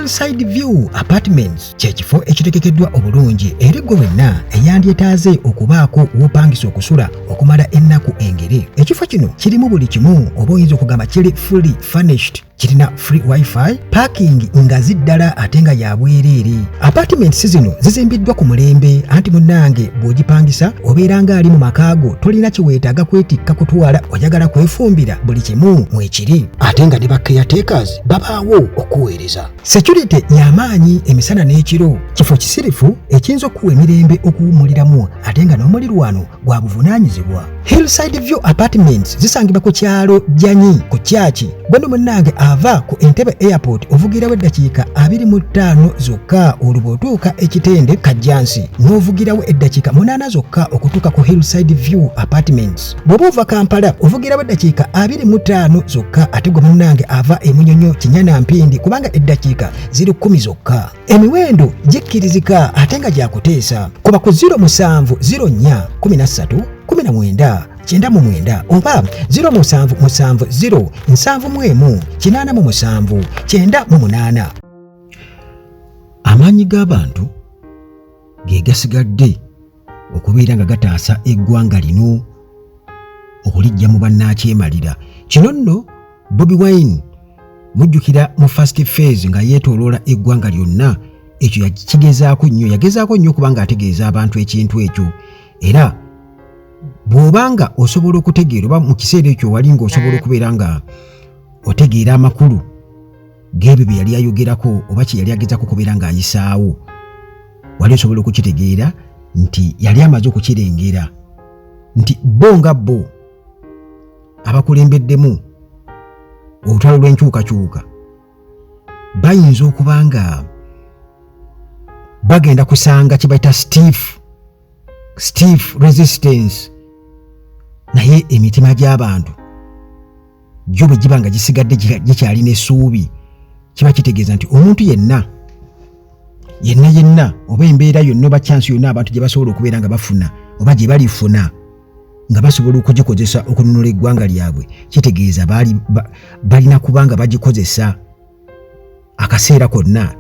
Hillside View Apartments kye kifo ekitegekeddwa obulungi eri ggwe wenna eyandyetaaze okubaako w'opangisa okusula okumala ennaku engere. Ekifo kino kirimu buli kimu oba oyinza okugamba kiri fully furnished. Kirina free wifi, parking ngazi ddala ate nga ya bwereere. Apartments zino zizimbiddwa ku mulembe anti munnange bw'ogipangisa obeera ng'ali mu maka go, tolina kye weetaaga kwetikka kutwala, oyagala kwefumbira buli kimu mwekiri ate nga ne ba caretakers babaawo okuweereza. Security y'amaanyi emisana n'ekiro. Kifo kisirifu ekiyinza okukuwa emirembe okuwummuliramu ate nga n'omulirwano gwa buvunaanyizibwa. Hillside View Apartments zisangibwa ku kyalo Jjanyi ku Kyaki. Gweno munnange ava ku Entebbe Airport ovugirawo eddakiika 25 zokka, olwo bw'otuuka e Kitende Kajjansi n'ovugirawo eddakiika 8 zokka okutuuka ku Hillside View Apartments. Bw'oba ova Kampala ovugirawo eddakiika 25 zokka, ate gwe munnange ava e Munyonyo Kinyana Mpindi kubanga eddakiika ziri 10 zokka. Emiwendo gikkirizika ate nga gyakuteesa. Kuba ku 07 04 13 19 99 oba 07 70 71 87 98. Amaanyi g'abantu ge gasigadde okubeera nga gataasa eggwanga lino okulijja mu bannaakyemalira. Kino nno Bobi Wine mujjukira mu first phase nga yeetooloola eggwanga lyonna, ekyo yakigezaako nnyo, yagezaako nnyo okuba ng'ategeeza abantu ekintu ekyo. Era bw'oba nga osobola okutegeera oba mu kiseera ekyo wali ng'osobola okubeera nga otegeera amakulu g'ebyo bye yali ayogerako oba kye yali agezaako okubeera ng'ayisaawo, wali osobola okukitegeera nti yali amaze okukirengera nti bo nga bo abakulembeddemu olutalo lw'enkyukakyuka bayinza okuba nga bagenda kusanga kye bayita stiff resistance, naye emitima gy'abantu gyo bwe giba nga gisigadde gikyalina essuubi, kiba kitegeeza nti omuntu yenna yenna yenna oba embeera yonna oba chance yonna abantu gye basobola okubeera nga bafuna oba gye balifuna nga basobola okugikozesa okununula eggwanga lyabwe, kitegeeza balina kuba nga bagikozesa akaseera konna,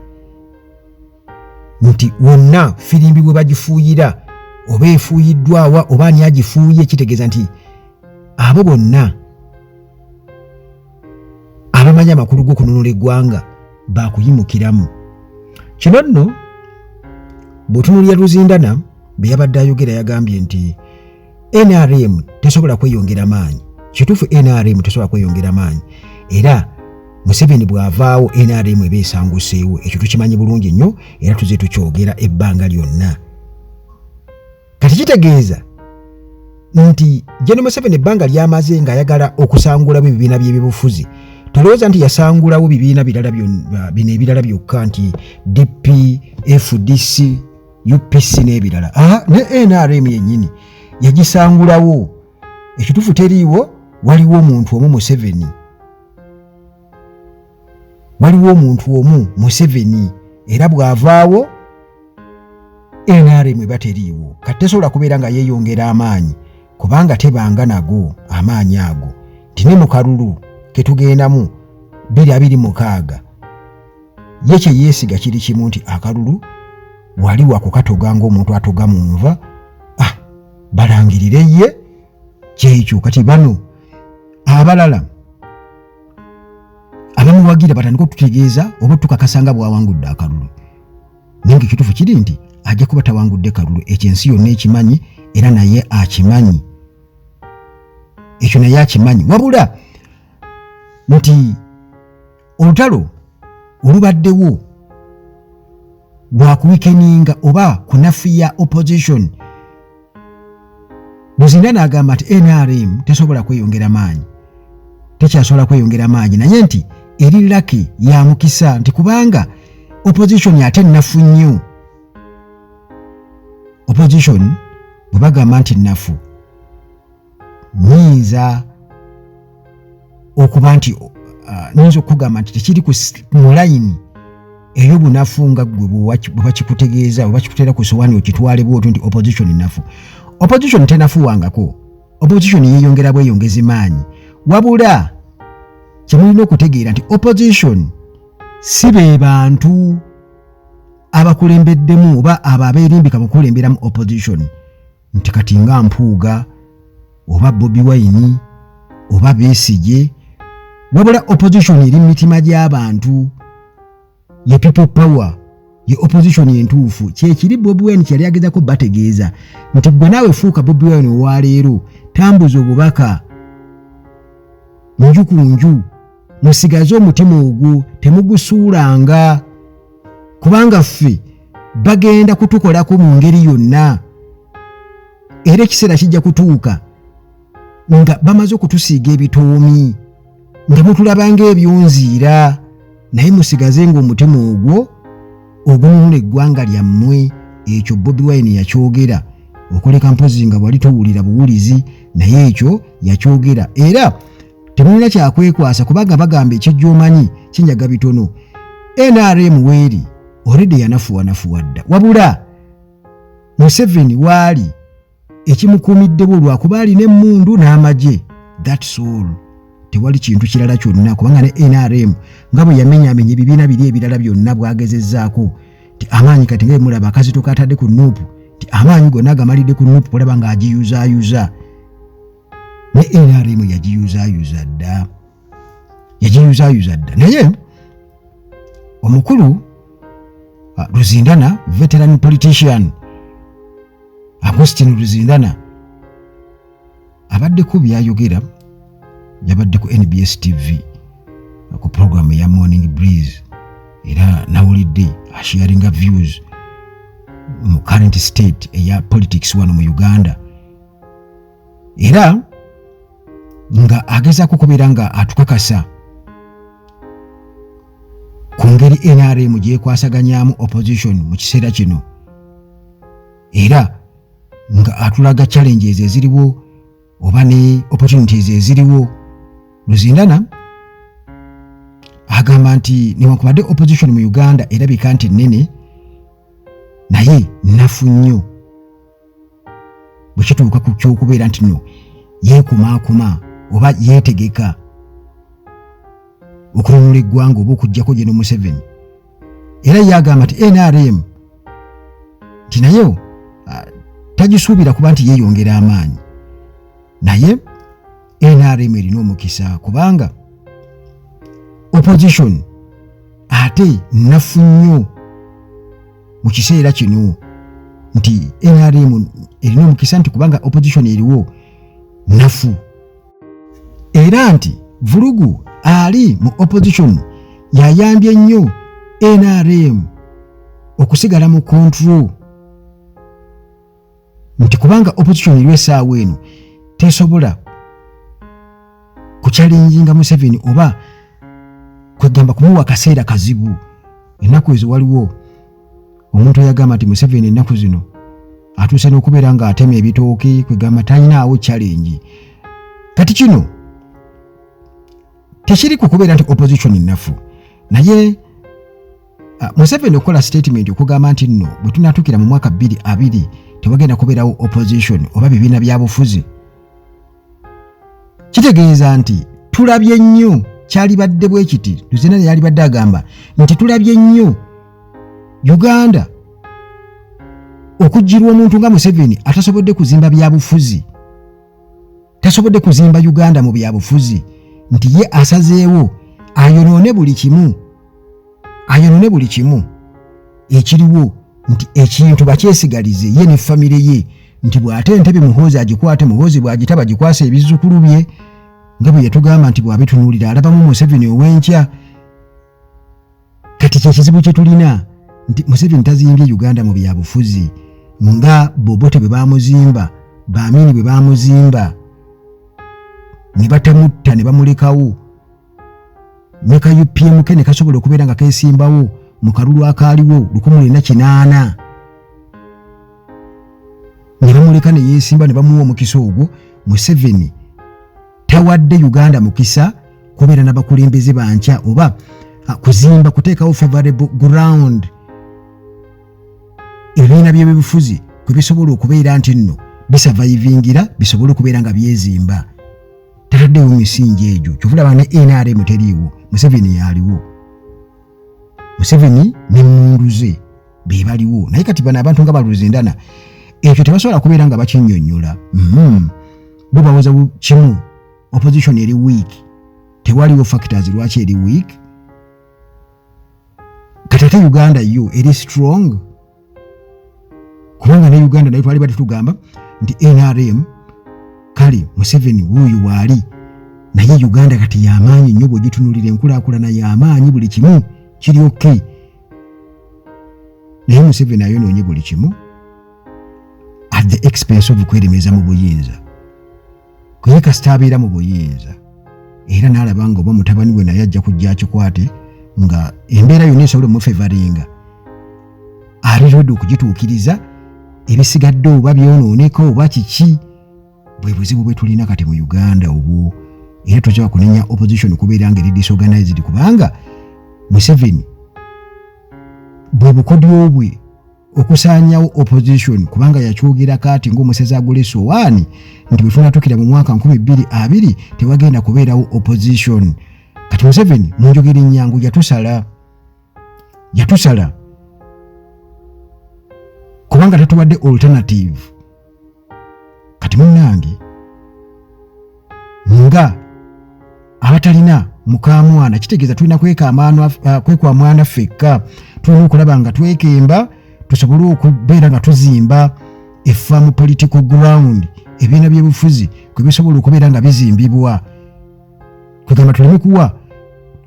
nti wonna firimbi bwe bagifuuyira oba efuuyiddwawa oba ani agifuuye, kitegeeza nti abo bonna abamanyi amakulu g'okununula eggwanga bakuyimukiramu. Kino nno bw'otunuulira Luzindana bye yabadde ayogera, yagambye nti NRM tesobola kweyongera maanyi. Kituufu, NRM tesobola kweyongera maanyi, era Museveni bw'avaawo NRM eba esanguseewo. Ekyo tukimanyi bulungi nnyo era tuze tukyogera ebbanga lyonna. Kati kitegeeza nti General Museveni ebbanga ly'amaze ng'ayagala okusangulawo ebibiina by'ebyobufuzi, tolowooza nti yasangulawo bibiina birala bino ebirala byokka nti DP, FDC, UPC n'ebirala. Aha, ne NRM yennyini yagisangulawo. Ekituufu teriiwo, waliwo omuntu omu Museveni, waliwo omuntu omu Museveni, era bw'avaawo NRM eba teriiwo. Kati tesobola kubeera nga yeeyongera amaanyi kubanga tebanga nago amaanyi ago, nti ne mu kalulu ketugendamu 2026 ye kye yeesiga kiri kimu nti akalulu wali wakukatoga ng'omuntu atoga mu nva, balangirire ye kyekyo. Kati bano abalala abamuwagira batandika okututegeeza oba otukakasa nga bw'awangudde akalulu, naye nga ekituufu kiri nti ajja kuba tawangudde kalulu. Ekyo ensi yonna ekimanyi era naye akimanyi, ekyo naye akimanyi. Wabula nti olutalo olubaddewo lwa kuweakeninga oba kunafuya opposition. Luzinda n'agamba nti NRM tesobola kweyongera maanyi, tekyasobola kweyongera maanyi, naye nti eri lucky ya mukisa nti kubanga opposition ate nnafu nnyo. Opposition bwe bagamba nti nnafu, nyinza okuba nti nyinza okugamba nti tekiri mu layini ey'obunafu nga ggwe bwe bakikutegeeza oba bakikuteera ku sowaani okitwale bwotyo nti opposition nnafu. Opposition tenafuwangako, opposition yeeyongera bweyongezi maanyi. Wabula kyemulina okutegeera nti opposition Si be bantu abakulembeddemu oba abo abeerimbika mu kukulemberamu opposition nti kati nga Mpuuga oba Bobi Wine oba Besigye, wabula opposition eri mu mitima gy'abantu ye People Power, ye opposition entuufu. Kyekiri Bobi Wine kyeyali agezako bategeeza nti gwe naawe fuuka Bobi Wine owaleero, tambuza obubaka nju ku nju, musigaze omutima ogwo, temugusuulanga, kubanga ffe bagenda kutukolako mu ngeri yonna, era ekiseera kijja kutuuka nga bamaze okutusiiga ebitoomi nga mutulaba ng'ebyonziira, naye musigaze ng'omutima ogwo ogununula eggwanga lyammwe. Ekyo Bobi Wine yakyogera okuleka mpozi nga wali towulira buwulizi, naye ekyo yakyogera era temulina kyakwekwasa, kubanga bagamba ekijja omanyi kinyaga bitono. NRM weeri already yanafuwanafuwa dda, wabula Museveni waali ekimukuumiddewo lwakuba alina emmundu n'amagye, that's all, tewali kintu kirala kyonna, kubanga ne NRM nga bwe yamenyamenya ebibiina biri ebirala byonna bwagezezzaako ti amaanyi kati nga emulaba akazito katadde ku NUP, ti amaanyi gonna agamalidde ku NUP, olaba ng'agiyuzaayuza. Ne NRM yagiyuzaayuza dda, yagiyuzaayuza dda. Naye omukulu Ruzindana, veteran politician Agustin Ruzindana, abaddeko byayogera. Yabadde ku NBS TV ku programu eya Morning Breeze, era nawulidde asharinga views mu current state eya politics wano mu Uganda, era nga agezaako okubeera nga atukakasa ku ngeri NRM gyekwasaganyamu opposition mu kiseera kino, era nga atulaga challenges eziriwo oba ne opportunities eziriwo. Ruzindana agamba nti newankubadde opposition mu Uganda erabika nti nnene, naye nnafu nnyo bwe kituuka ku kyokubeera nti no yeekumaakuma oba yeetegeka okununula eggwanga oba okuggyako Gen Museveni. Era ye agamba nti NRM nti naye tagisuubira kuba nti yeeyongera amaanyi, naye NRM erina omukisa kubanga opposition ate nnafu nnyo mu kiseera kino, nti NRM erina omukisa nti kubanga opposition eriwo nnafu, era nti vulugu ali mu opposition yayambye nnyo NRM okusigala mu control, nti kubanga opposition eriwo essaawa eno tesobola kuchallenginga Museveni oba kwegamba kumuwa kaseera kazibu. Ennaku ezo waliwo omuntu eyagamba nti Museveni ennaku zino atuuse n'okubeera ng'atema ebitooke, kwegamba talinaawo challenge. Kati kino tekiri ku kubeera nti opposition nnafu, naye Museveni okukola statement okugamba nti nno bwe tunaatuukira mu mwaka 2020 tewagenda kubeerawo opposition oba bibiina bya bufuzi, kitegeeza nti tulabye nnyo. Kyalibadde bwe kiti, Ruzindana yalibadde agamba nti tulabye nnyo Uganda okugirwa omuntu nga Museveni atasobodde kuzimba byabufuzi, tasobodde kuzimba Uganda mu byabufuzi, nti ye asazeewo ayonoone buli kimu, ayonoone buli kimu ekiriwo, nti ekintu bakyesigalize ye ne famire ye, nti bw'ate entebe Muhoozi agikwate, Muhoozi bw'agita bagikwasa ebizzukulu bye, nga bwe yatugamba nti bw'abitunuulira alabamu Museveni ow'enkya. Kati kyekizibu kye tulina nti Museveni tazimbye Uganda mu byabufuzi nga Bobote bwe bamuzimba, Baamini bwe bamuzimba ne batamutta ne bamulekawo ne ka UPMK ne kasobola okubeera nga keesimbawo mu kalulu akaaliwo 1980, ne bamuleka ne yeesimba ne bamuwa omukisa ogwo. Museveni tawadde Uganda mukisa kubeera n'abakulembeze bankya oba kuzimba, kuteekawo favorable ground ebibiina by'ebyobufuzi kwe bisobola okubeera nti nno bisurvivingira, bisobole okubeera nga byezimba. Tataddewo misingi egyo, kyova olaba ne NRM teriiwo, Museveni yaliwo. Museveni n'emmundu ze be baliwo. Naye kati bano abantu nga baluzindana ekyo tebasobola kubeera nga bakinnyonnyola. Bo bawoza kimu, opposition eri weak, tewaliwo factors lwaki eri weak. Kati ate Uganda yo eri strong, kubanga ne Uganda nayo twali batutugamba nti NRM kale Museveni wuuyo waali, naye Uganda kati yamaanyi nnyo bw'ogitunulira, enkulaakulana y'amaanyi, buli kimu kiri okay. Naye Museveni ayonoonye buli kimu at the expense of kweremeza mu buyinza. Kuye kasita abeera mu buyinza era n'alaba nga oba mutabani we naye ajja kujja akikwate, nga embeera yonna esobola omufevaringa, ali ready okugituukiriza, ebisigadde oba byonooneka oba kiki. Bwe buzibu bwe tulina kati mu Uganda obwo. Era tosobola kunenya opposition kubeera nga eri disorganized, kubanga Museveni bwe bukodyo bwe okusaanyawo opposition, kubanga yakyogerako ati ng'omusezi agula essowaani nti bwe tunaatuukira mu mwaka 2020 tewagenda kubeerawo opposition. Kati Museveni mu njogera ennyangu yatusala, yatusala kubanga tatuwadde alternative. Kati munnange, nga abatalina mukamwana, kitegeeza tulina kwekwa mwana ffekka. Tulina okulaba nga twekemba tusobole okubeera nga tuzimba effa mu political ground, ebibiina by'ebufuzi kwe bisobola okubeera nga bizimbibwa. Kwegamba tuleme kuwa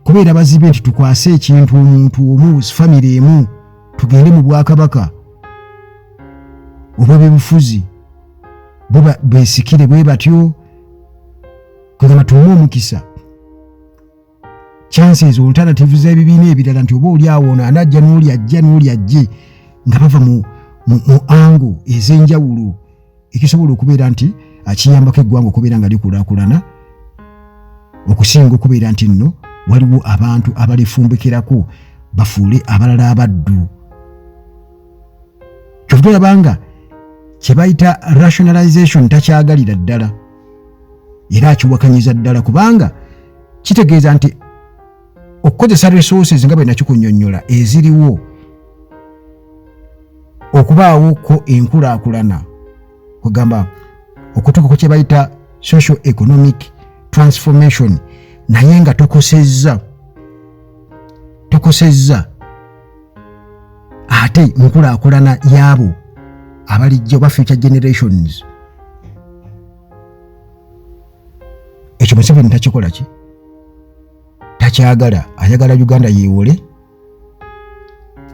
kubeera bazibe nti tukwase ekintu omuntu omu, famire emu, tugende mu bwakabaka obw'ebyobufuzi bo beesikire bwe batyo. Kwegamba tuwe omukisa, chances, alternative z'ebibiina ebirala, nti oba oli awo ono anajja n'oli ajja n'oli ajje nga bava mu angle ez'enjawulo, ekisobola okubeera nti akiyambako eggwanga okubeera nga likulaakulana, okusinga okubeera nti nno waliwo abantu abalifumbikirako bafuule abalala abaddu. Kyova olaba nga kye bayita rationalization takyagalira ddala, era akiwakanyiza ddala, kubanga kitegeeza nti okukozesa resources nga bwe nakikunnyonnyola eziriwo okubaawo ko enkulaakulana, kugamba okutuuka ku kye bayita social economic transformation, naye nga tokosezza ate nkulaakulana y'abo abalijja oba future generations. Ekyo Museveni takikola ki, takyagala. Ayagala Uganda yeewole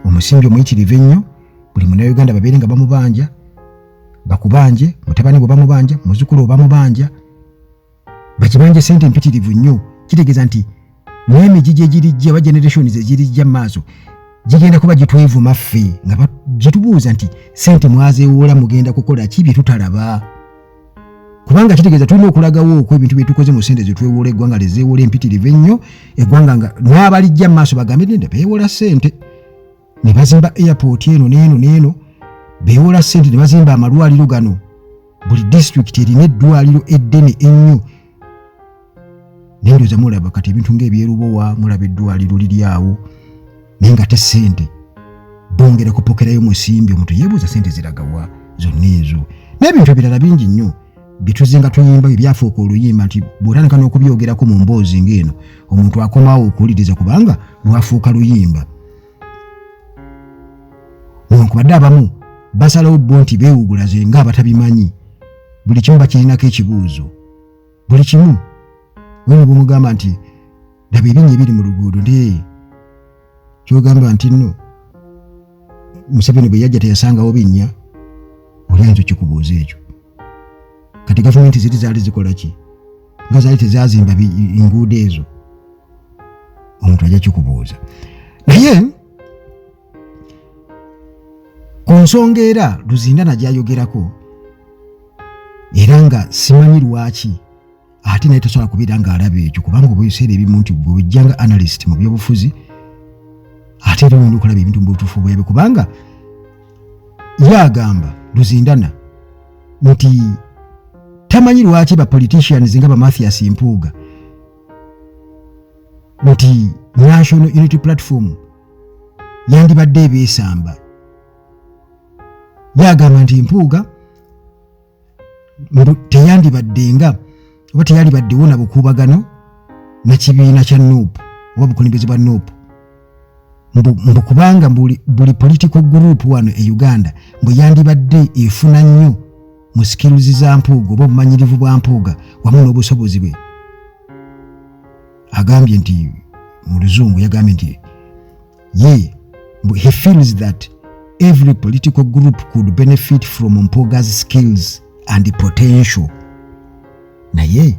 omusimbi omuyitirivu ennyo, buli Munnayuganda babeere nga bamubanja, bakubanje mutabani bwe bamubanja, muzzukulu bwe bamubanja, bakibanje sente empitirivu nnyo. Kitegeeza nti n'emigigi egirijja oba generations egirijja mu maaso gigenda kuba gitwevuma ffe nga gitubuuza nti sente mwazeewoola mugenda kukola ki bye tutalaba? Kubanga kitegeeza tulina okulagawo okwo ebintu bye tukoze mu sente zetwewoola, eggwanga lezeewoola empitirivu ennyo, eggwanga nga n'abalijja mu maaso bagambe nende beewola sente ne bazimba airport eno n'eno n'eno, beewola sente ne bazimba amalwaliro gano, buli disitulikiti erina eddwaliro eddene ennyo. Naye ndowooza mulaba kati ebintu ng'ebyerubowa, mulaba eddwaliro liri awo, naye nga te sente bongera kupokerayo musimbi. Omuntu yeebuuza sente ziragawa zonna ezo, n'ebintu ebirala bingi nnyo byetuzinga tuyimba ebyafuuka oluyimba, nti bw'otandika n'okubyogerako mu mboozi ng'eno omuntu akomawo okuwuliriza kubanga lwafuuka luyimba. Newankubadde abamu basalawo bo nti beewugulaze ng'abatabimanyi, buli kimu bakirinako ekibuuzo, buli kimu. Wene bwomugamba nti laba ebinnya ebiri mu luguudo, nti kyogamba nti nno Museveni bwe yajja teyasangawo binnya, oli ayinza okikubuuza ekyo. Kati gavumenti ziri zaali zikola ki nga zaali tezazimba nguudo ezo? Omuntu ajja kikubuuza. Naye ku nsonga era Luzindana gyayogerako, era nga simanyi lwaki ate naye tasobola kubeera ng'alaba ekyo, kubanga oba ebiseera ebimu nti gwe wejja nga analyst mu byobufuzi, ate era olina okulaba ebintu mu butuufu bwebyo, kubanga ye agamba Luzindana nti tamanyi lwaki ba politicians nga ba Mathias Mpuuga nti National Unity Platform yandibadde ebeesamba. Yagamba nti Mpuuga mbu teyandibaddenga oba teyalibaddewo na bukuubagano na kibiina kya NUP oba bukulembeze bwa NUP, mbu kubanga buli political group wano e Uganda mbu yandibadde efuna nnyo mu skills za Mpuuga oba obumanyirivu bwa Mpuuga wamu n'obusobozi bwe. Agambye nti mu Luzungu yagambye nti ye he feels that every political group could benefit from Mpuuga's skills and potential. Naye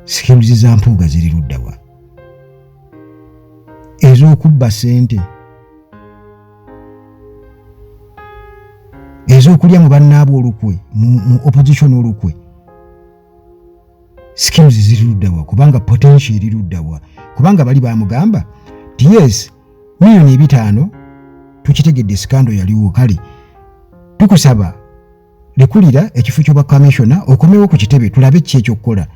skills za Mpuuga ziri luddawa? Ez'okubba ssente, ez'okulya mu bannaabwe olukwe, mu opposition olukwe, skills ziri luddawa? Kubanga potential eri luddawa? Kubanga bali bamugamba nti yes, 500,000 tukitegedde, scandal yaliwo, kale tukusaba lekulira ekifo ky'obwa commissioner okomewo ku kitebe tulabe ki ekyokukola.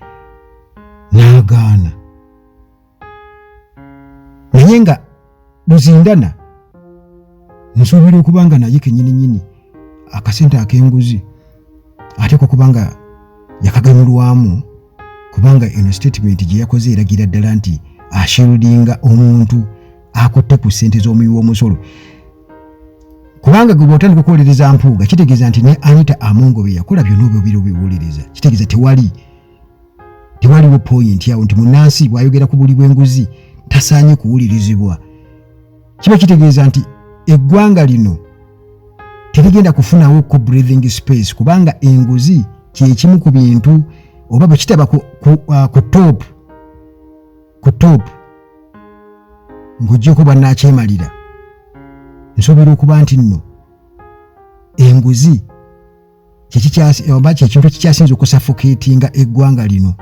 N'agaana. Naye nga Luzindana nsuubira okuba nga naye kennyini nnyini akasente ak'enguzi ateekwa kuba nga yakaganyulwamu, kubanga eno statement gye yakoze eragira ddala nti ashieldinga omuntu akutte ku ssente z'omuwi w'omusolo. Kubanga gwe bw'otandika okuwolereza Mpuuga, kitegeeza nti ne Anita Amongo bye yakola byonna obyo biro biwuliriza, kitegeeza tewaliwo point awo nti munnansi bw'ayogera ku buli bw'enguzi tasaanye kuwulirizibwa. Kiba kitegeeza nti eggwanga lino terigenda kufunawo ku breathing space, kubanga enguzi kyekimu ku bintu oba bwe kitaba ku top ng'oggyeko bwannakyemalira. Nsuubira okuba nti nno enguzi oba kyekintu ekikyasinza okusuffocatinga eggwanga lino,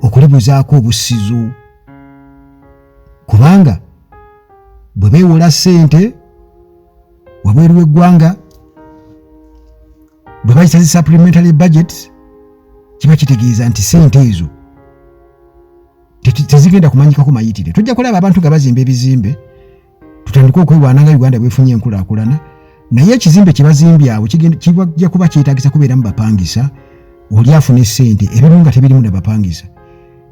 okulibuzaako obusizu, kubanga bwe beewola ssente wabweru w'eggwanga, bwe bayisa zi supplementary budget, kiba kitegeeza nti ssente ezo tezigenda kumanyikako mayitire. Tujja kulaba abantu nga bazimba ebizimbe, tutandike okwewaana nga Uganda bwefunye enkulaakulana, naye ekizimbe kye bazimbye awo kijja kuba kyetaagisa kubeeramu bapangisa, oli afuna essente, ebimu nga tebirimu na bapangisa.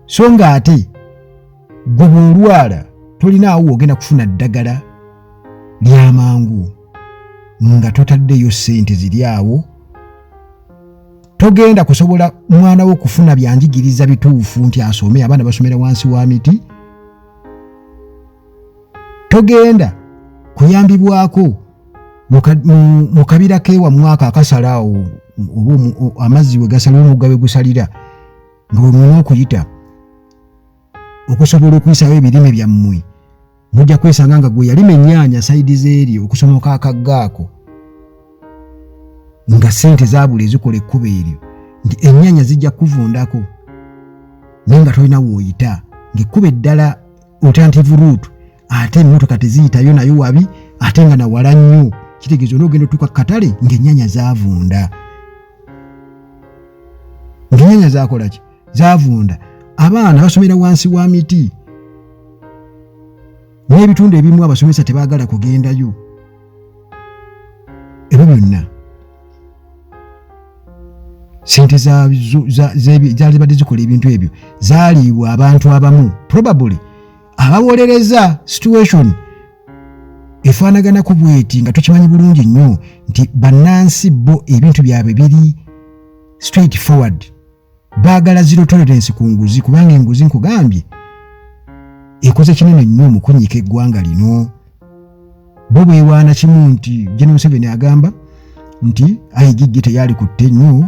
So nga ate gwe bw'olwala tolinaawo ogenda kufuna ddagala lyamangu nga totaddeyo ssente ziri awo, togenda kusobola mwana wo kufuna byanjigiriza bituufu nti asome, abaana basomera wansi wa miti, togenda kuyambibwako mu kabira keewa mwaka akasala awo oba amazzi we gasala, omugga we gusalira nga we mulina okuyita okusobola okuyisawo ebirime byammwe. Mujja kwesanga nga gwe yalima ennyaanya side z'eri okusomoka akagga ako, nga ssente zaabula ezikola ekkubo eryo, nti ennyaanya zijja kuvundako naye nga tolina w'oyita, ng'ekkubo eddala alternative route ate emmotoka teziyitayo, nayo wabi ate nga nawala nnyo. Kitegeeza onoogenda otuuka ku katale ng'ennyaanya zaavunda, ng'ennyaanya zaakola ki? Zaavunda. Abaana basomera wansi wa miti, n'ebitundu ebimu abasomesa tebaagala kugendayo. Ebyo byonna sente zaalibadde zikola ebintu ebyo zaaliibwa abantu abamu, probably abawolereza situation efaanagana ku bweti, nga tukimanyi bulungi nnyo nti bannansi bo ebintu byabwe biri straight forward, baagala zero tolerance ku nguzi, kubanga enguzi nkugambye ekoze kinene nnyo mu kunyiika eggwanga lino. Bo beewaana kimu nti General Museveni agamba nti IGG teyali kutte nnyo,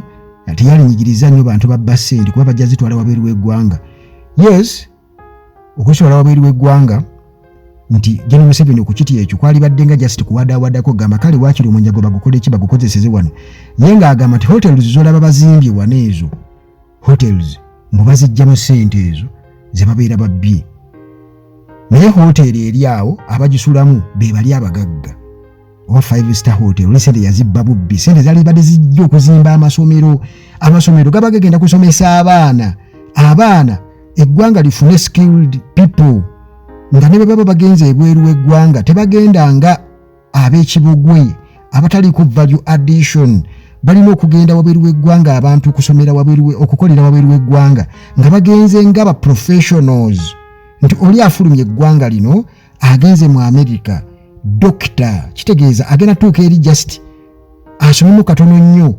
teyalinyigiriza nnyo bantu babba ssente kuba bajja zitwala wabweru w'eggwanga. Yes, okuzitwala wabweru w'eggwanga, nti General Museveni okukiti ekyo kwalibadde nga just kuwadaawadako, gamba kale waakiri omunyago bagukole ki, bagukozeseze wano. Ye ng'agamba nti hotels zolaba bazimbye wano, ezo hotels mbu bazijjamu ssente ezo ze babeera babbye, naye hoteeri eri awo abagisulamu be bali abagagga, oba five star hotel, oli sente yazibba bubbi. Sente zaali badde zijja okuzimba amasomero, amasomero gaba gagenda kusomesa abaana, abaana eggwanga lifune skilled people. Nga ne bwe baba bagenze ebweru w'eggwanga, tebagenda nga ab'ekibogwe abataliiko value addition. Balina okugenda wabweru w'eggwanga, abantu okusomera wabweru, okukolera wabweru w'eggwanga, nga bagenze nga ba professionals, nti oli afulumya eggwanga lino agenze mu America, dokita, kitegeeza agenda tuuka eri just asomemu katono nnyo,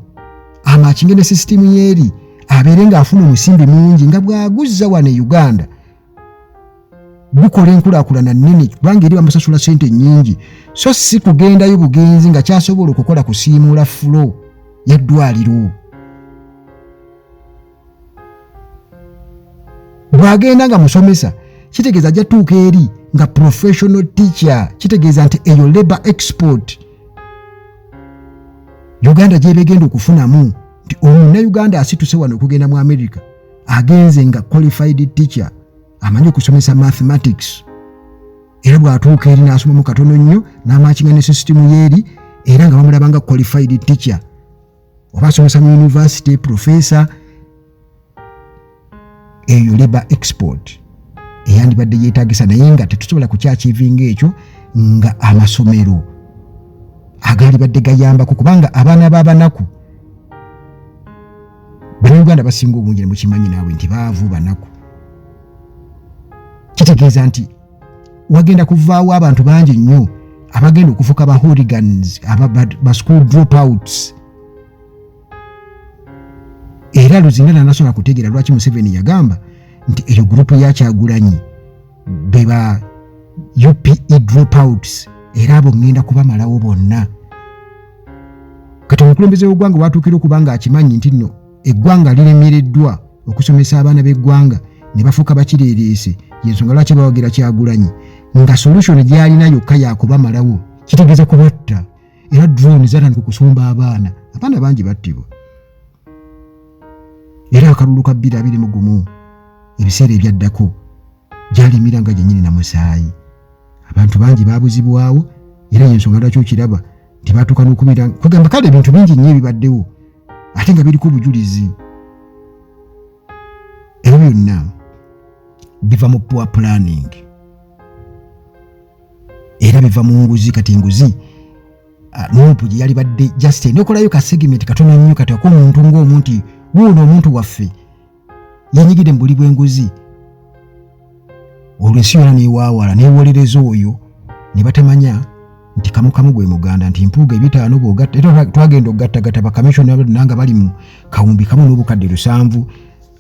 amatchinge ne sisitimu yeeri, abeere ng'afuna omusimbi mungi, nga bw'aguzza wano e Uganda gukola enkulaakulana nnene, kubanga eri bamusasula sente nnyingi. So si kugendayo bugenzi nga kyasobola okukola kusiimuula floor ya ddwaliro. Bw'agenda nga musomesa, kitegeeza ajja tuuka eri nga professional teacher, kitegeeza nti eyo labor export Uganda gyebegenda okufunamu, nti omunnayuganda asituse wano okugenda mu America agenze nga qualified teacher, amanyi okusomesa mathematics, era bw'atuuka eri n'asomamu katono nnyo n'amatchinga ne sisitimu yeeri, era nga bamulaba nga qualified teacher, oba asomesa mu university, professor. Eyo labor export eyandibadde yeetagisa, naye nga tetusobola kukyachievinga ekyo nga amasomero agaalibadde gayambako, kubanga abaana b'abanaku, Bannayuganda basinga obungi, nemukimanyi naawe nti baavu, banaku. Kitegeeza nti wagenda kuvaawo abantu bangi nnyo abagenda okufuuka ba hooligans, ba school dropouts. Era Luzinda nanasobola kutegeera lwaki Museveni yagamba nti eyo group ya Kyagulanyi be ba UPE dropouts, era abo ŋŋenda kubamalawo bonna. Kati omukulembeze w'eggwanga watuukira okuba nga akimanyi nti nno eggwanga liremereddwa okusomesa abaana b'eggwanga ne bafuuka bakireereese, yensonga lwaki bawagira Kyagulanyi, nga solution gy'alina yokka yakubamalawo, kitegeeza kubatta. Era drone zatandika okusomba abaana, abaana bangi battibwa. Era akalulu ka 2021, ebiseera ebyaddako, gyalimira nga gyennyini na musaayi, abantu bangi babuzibwawo. Era yensonga lwaki okiraba nti batuuka n'okubeera kwegamba. Kale ebintu bingi nnyo ebibaddewo ate nga biriko obujulizi. Ebyo byonna biva mu poor planning, era biva mu nguzi. Kati enguzi NUP gye yalibadde just nokolayo ka segment katono nnyo kati ak'omuntu ng'omu nti wuuno omuntu waffe yenyigire mu buli bw'enguzi, olwo ensi yonna newaawala newolereza oyo, ne batamanya nti kamukamu gwe muganda, nti Mpuuga ebitaano bw'ogatta, era twagenda okugattagatta bakamishona nanga bali mu kawumbi kamu n'obukadde 700,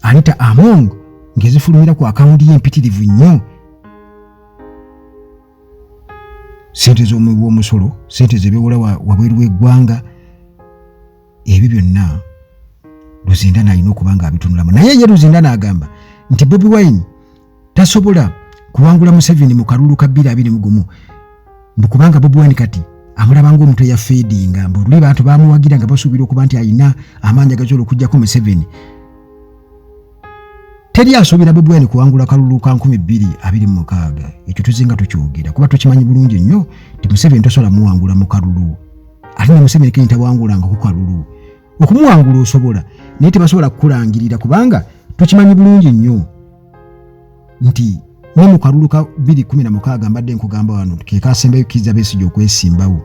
Anita Among ng'ezifulumira ku akawunti ye empitirivu nnyo, sente z'omuwi w'omusolo, sente zebewola wabweru w'eggwanga. Ebyo byonna Luzindana alina okuba nga abitunulamu. Naye ye Luzindana agamba nti Bobi Wine tasobola kuwangula Museveni mu kalulu ka 2021, mbu kubanga Bobi Wine kati amulaba ng'omuntu eyafadinga, mbu luli bantu bamuwagira nga basuubira okuba nti alina amaanyi agasobola okugjako Museveni. Teri asuubira Bobi Wine kuwangula kalulu ka 2026. Ekyo tuzinga tukyogera kuba tukimanyi bulungi nnyo nti Museveni tosobola muwangula mu kalulu, ate ne Museveni kenyini tawangulangako kalulu. Okumuwangula osobola, naye tebasobola kukulangirira, kubanga tukimanyi bulungi nnyo nti ne mu kalulu ka 2016, mbadde nkugamba wano ke kasembayo Kizza Besigye okwesimbawo,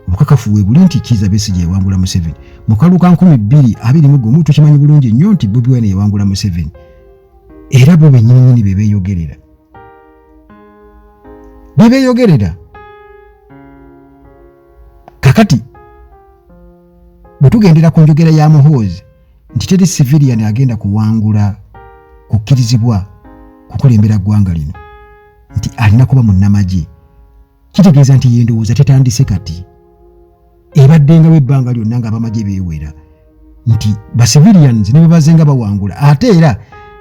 obukakafu bwe buli nti Kizza Besigye yawangula Museveni. Mu kalulu ka 2021 tukimanyi bulungi nnyo nti Bobi Wine yawangula Museveni, era bo bennyininyini be beeyogerera, be beeyogerera. Kakati bwe tugendera ku njogera ya Muhoozi nti teri civilian agenda kuwangula kukkirizibwa kukulembera ggwanga lino, nti alina kuba munnamagye, kitegeeza nti yendowooza tetandise kati, ebaddengawo ebbanga lyonna nga abamagye beewera nti bacivilians ne bwe nga bawangula, ate era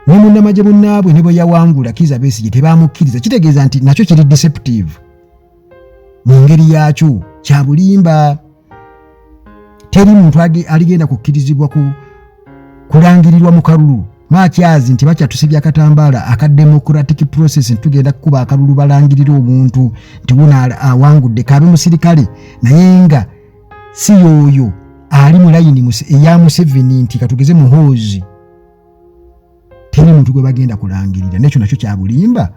ne munnamagye munnaabwe ne bwe yawangula Kiza Besigye tebamukkiriza. Kitegeeza nti nakyo kiri deceptive mu ngeri yaakyo, kya bulimba. Teri muntu aligenda kukkirizibwa ku kulangirirwa mu kalulu makyazi nti bakyatusibya akatambaala aka democratic process, nti tugenda kukuba akalulu balangirira omuntu nti wuno awangudde, kabe musirikale, naye nga si yooyo ali mu layini eya Museveni, nti katugeze Muhoozi, teri muntu gwe bagenda kulangirira. Nekyo nakyo kyabulimba.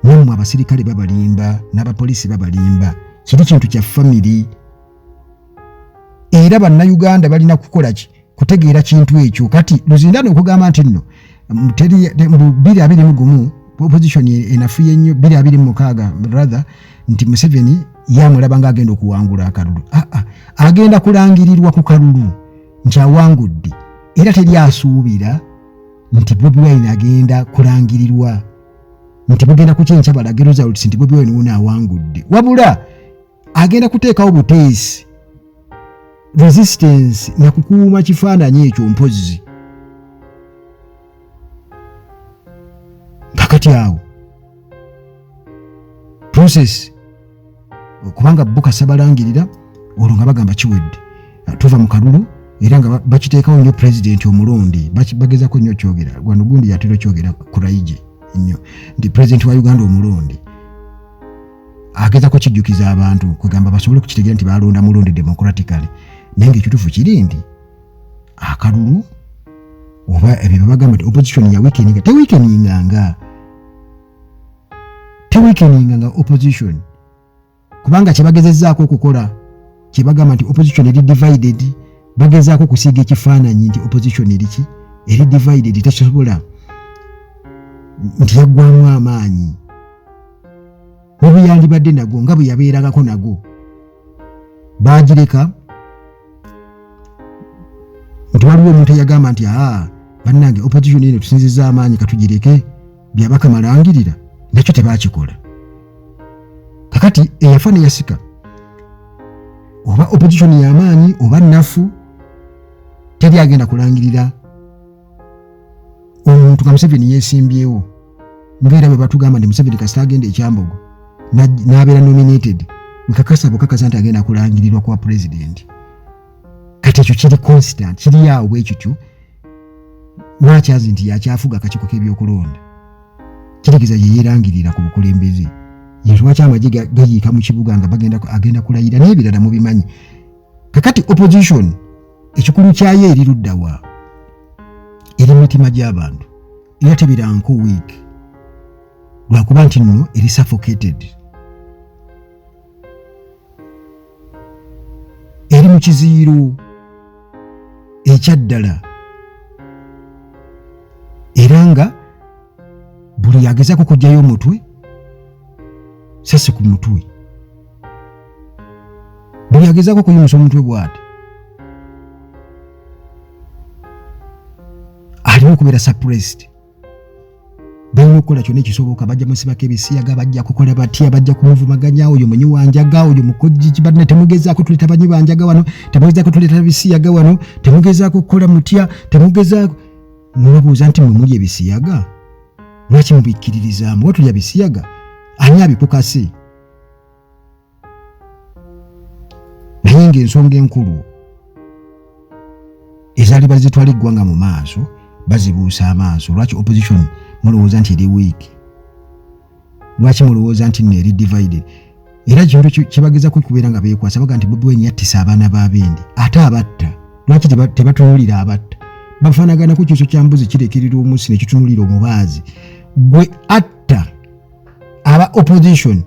Nammwe abasirikale babalimba n'abapoliisi babalimba, kiri kintu kya famire. Era bannayuganda balina kukola ki? Kutegeera kintu ekyo. Kati Luzindana okugamba nti nno teri 2021 opposition enafuye nnyo, 2026 rather, nti Museveni yamulaba nga agenda okuwangula akalulu. Aa, agenda kulangirirwa ku kalulu nti awangudde, era teri asuubira nti Bobi Wine agenda kulangirirwa nti bugenda kukyenkya balage results nti Bobi Wine wuno awangudde, wabula agenda kuteekawo buteesi resistance na kukuuma kifaananyi ekyo mpozzi. Kakati awo process, kubanga bo kasabalangirira olwo nga bagamba kiwedde, tuva mu kalulu, era nga bakiteekawo nnyo pulezidenti omulonde, bagezako nnyo kyogera wano, gundi yatera kyogera Kuraije nnyo nti pulezidenti wa Uganda omulonde, agezako kijjukiza abantu kwegamba basobole okukitegeera nti balonda mulonde democratically. Naye nga ekituufu kiri nti akalulu oba ebyo bagamba nti opposition ya weakeninga, teweakeninganga, teweakeninga nga opposition, kubanga kyebagezezzaako okukola kyebagamba nti opposition eri divided, bagezaako okusiiga ekifaananyi nti opposition eriki eri divided, tekisobola, nti yaggwamu amaanyi ne bwe yandibadde nago nga bwe yabeerangako nago. Baagireka nti waliwo omuntu eyagamba nti aa bannange, opposition eno tusinziza amaanyi, katugireke byabakamalangirira, nakyo tebakikola. Kakati eyafa neyasika, oba opposition y'amaanyi oba nafu, teri agenda kulangirira omuntu nga Museveni yeesimbyewo, ngaera bwe batugamba nti Museveni kasita agenda ekyambogo n'abeera nominated, wekakasa bukakasa nti agenda kulangirirwa kwa pulezidenti. Kati ekyo kiri constant, kiri awo bwe kityo. Lwakyazi nti yakyafuga akakiiko k'ebyokulonda, kitegeeza ye yeerangirira ku bukulembeze. Ye lwaki amagye gayiika mu kibuga nga bagenda agenda kulayira n'ebirala mubimanyi. Kakati opposition ekikulu kyayo eri luddawa? Eri mitima gy'abantu, era tebiranko weak lwakuba nti nno eri suffocated, eri mu kiziyiro ekyaddala, era nga buli agezaako kugyayo omutwe sasi ku mutwe, buli agezaako okuyimusa omutwe bw'ati alina okubeera suppressed. Balina okukola kyonna ekisoboka, bajja musibako ebisiyaga, bajja kukola batya, bajja kumuvumaganya, oyo munyi wanjaga, oyo mukojji banne, temugezaako tuleeta banyi banjaga wano, temugezaako tuleeta bisiyaga wano, temugezaako kukola mutya, temugezaako. Mubabuuza nti mwe muli ebisiyaga, lwaki mubikkiririzaamu? Watulya bisiyaga, ani abikukase? Naye ng'ensonga enkulu ezaali bazitwala eggwanga mu maaso bazibuusa amaaso. Lwaki opposition mulowooza nti eri weak? Lwaki mulowooza nti nno eri divided? Era kintu kyebagezako kubeera nga beekwasa, baga nti Bobi Wine yattisa abaana b'abendi, ate abatta lwaki tebatunuulira? Abatta bafaanaganaku kiso kya mbuzi kirekerera omusi ne kitunuulira omubaazi. Gwe atta aba opposition,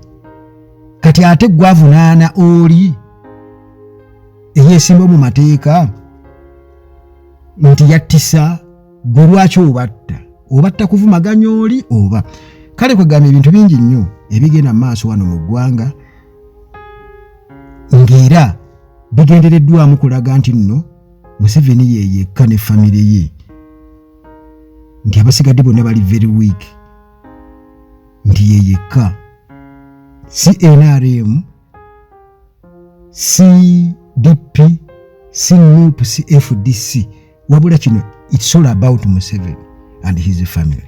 kati ate gwavunaana oli eyeesimba mu mateeka nti yattisa gwe, lwaki obatta? Obatta kuvumaganya oli oba? Kale kwegamba ebintu bingi nnyo ebigenda mu maaso wano mu ggwanga, ng'era bigendereddwamu kulaga nti nno Museveni ye yekka ne famire ye, nti abasigadde bonna bali very weak, nti ye yekka, si NRM, si DP, si NUP, si FDC, wabula kino it's all about Museveni and his family.